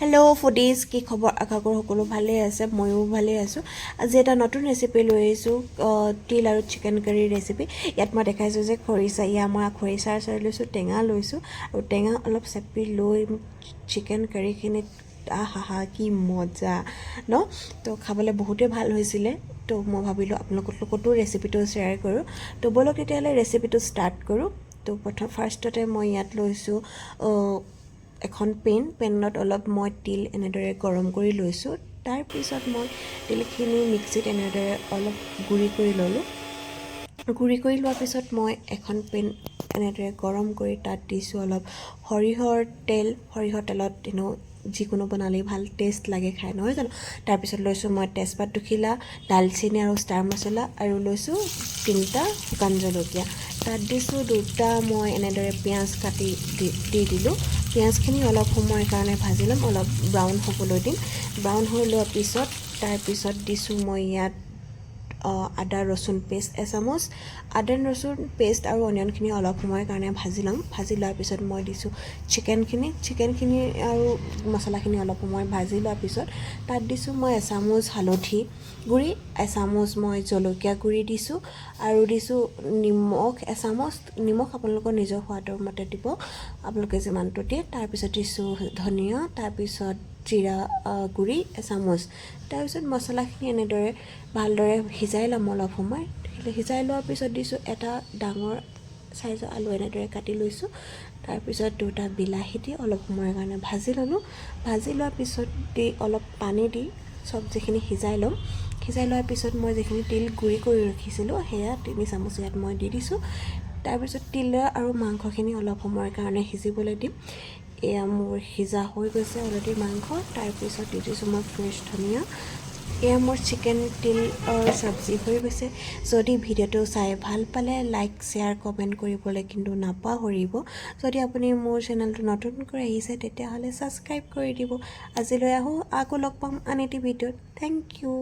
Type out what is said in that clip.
Hello' foodies, কি খবৰ? আশা কৰোঁ সকলো ভালেই আছে। ময়ো ভালেই আছোঁ। আজি এটা নতুন ৰেচিপি লৈ আহিছোঁ, তিল আৰু চিকেন কাৰীৰ ৰেচিপি। ইয়াত মই দেখাইছোঁ যে খৰিচা, এয়া মই খৰিচা আচাৰ লৈছোঁ, টেঙা লৈছোঁ আৰু টেঙা অলপ চেপি লৈ চিকেন কাৰীখিনিত, আহা হা, কি মজা ন? তো খাবলৈ বহুতেই ভাল হৈছিলে। তো মই ভাবিলোঁ আপোনালোকৰ লগতো ৰেচিপিটো শ্বেয়াৰ কৰোঁ। তো ব'লক তেতিয়াহ'লে ৰেচিপিটো ষ্টাৰ্ট কৰোঁ। তো প্ৰথম ফাৰ্ষ্টতে মই ইয়াত লৈছোঁ এখন পেন। পেনত অলপ মই তিল এনেদৰে গৰম কৰি লৈছোঁ। তাৰপিছত মই তিলখিনি মিক্সিত এনেদৰে অলপ গুড়ি কৰি ল'লোঁ। গুড়ি কৰি লোৱাৰ পিছত মই এখন পেন এনেদৰে গৰম কৰি তাত দিছোঁ অলপ সৰিয়হৰ তেল। সৰিয়হৰ তেলত এনেও যিকোনো বনালেই ভাল টেষ্ট লাগে খাই, নহয় জানো? তাৰপিছত লৈছোঁ মই তেজপাত দুখিলা, ডালচেনি আৰু ষ্টাৰ মছলা আৰু লৈছোঁ তিনিটা শুকান জলকীয়া। তাত দিছোঁ দুটা মই এনেদৰে পিঁয়াজ কাটি দি দি দিলোঁ। পিঁয়াজখিনি অলপ সময়ৰ কাৰণে ভাজি ল'ম, অলপ ব্ৰাউন হ'বলৈ দিম। ব্ৰাউন হৈ লোৱাৰ পিছত তাৰপিছত দিছোঁ মই ইয়াত আদা ৰচুন পেষ্ট এচামুচ। আদা ৰচুন পেষ্ট আৰু অনিয়নখিনি অলপ সময়ৰ কাৰণে ভাজি ল'ম। ভাজি লোৱাৰ পিছত মই দিছোঁ চিকেনখিনি। চিকেনখিনি আৰু মছলাখিনি অলপ সময় ভাজি লোৱাৰ পিছত তাত দিছোঁ মই এচামুচ হালধি গুড়ি, এচামুচ মই জলকীয়া গুড়ি দিছোঁ আৰু দিছোঁ নিমখ এচামুচ। নিমখ আপোনালোকৰ নিজৰ সোৱাদৰ মতে দিব, আপোনালোকে যিমানটো দিয়ে। তাৰপিছত দিছোঁ ধনিয়া, তাৰপিছত জিৰা গুড়ি এচামুচ। তাৰপিছত মছলাখিনি এনেদৰে ভালদৰে সিজাই ল'ম অলপ সময়। সিজাই লোৱাৰ পিছত দিছোঁ এটা ডাঙৰ চাইজৰ আলু, এনেদৰে কাটি লৈছোঁ। তাৰপিছত দুটা বিলাহী দি অলপ সময়ৰ কাৰণে ভাজি ল'লোঁ। ভাজি লোৱাৰ পিছত দি অলপ পানী দি চব্জিখিনি সিজাই ল'ম। সিজাই লোৱাৰ পিছত মই যিখিনি তিল গুড়ি কৰি ৰাখিছিলোঁ, সেয়া 3 চামুচ ইয়াত মই দি দিছোঁ। তাৰপিছত তিল আৰু মাংসখিনি অলপ সময়ৰ কাৰণে সিজিবলৈ দিম। এয়া মোৰ সিজা হৈ গৈছে অলৰেডি মাংস। তাৰপিছত দি দিছোঁ মই ফ্ৰেছ ধনিয়া। এয়া মোৰ চিকেন তিলৰ চব্জি হৈ গৈছে। যদি ভিডিঅ'টো চাই ভাল পালে লাইক, শ্বেয়াৰ, কমেণ্ট কৰিবলৈ কিন্তু নাপাহৰিব। যদি আপুনি মোৰ চেনেলটো নতুনকৈ আহিছে, তেতিয়াহ'লে ছাবস্ক্ৰাইব কৰি দিব। আজিলৈ আহোঁ, আকৌ লগ পাম আন এটি ভিডিঅ'ত। Thank U.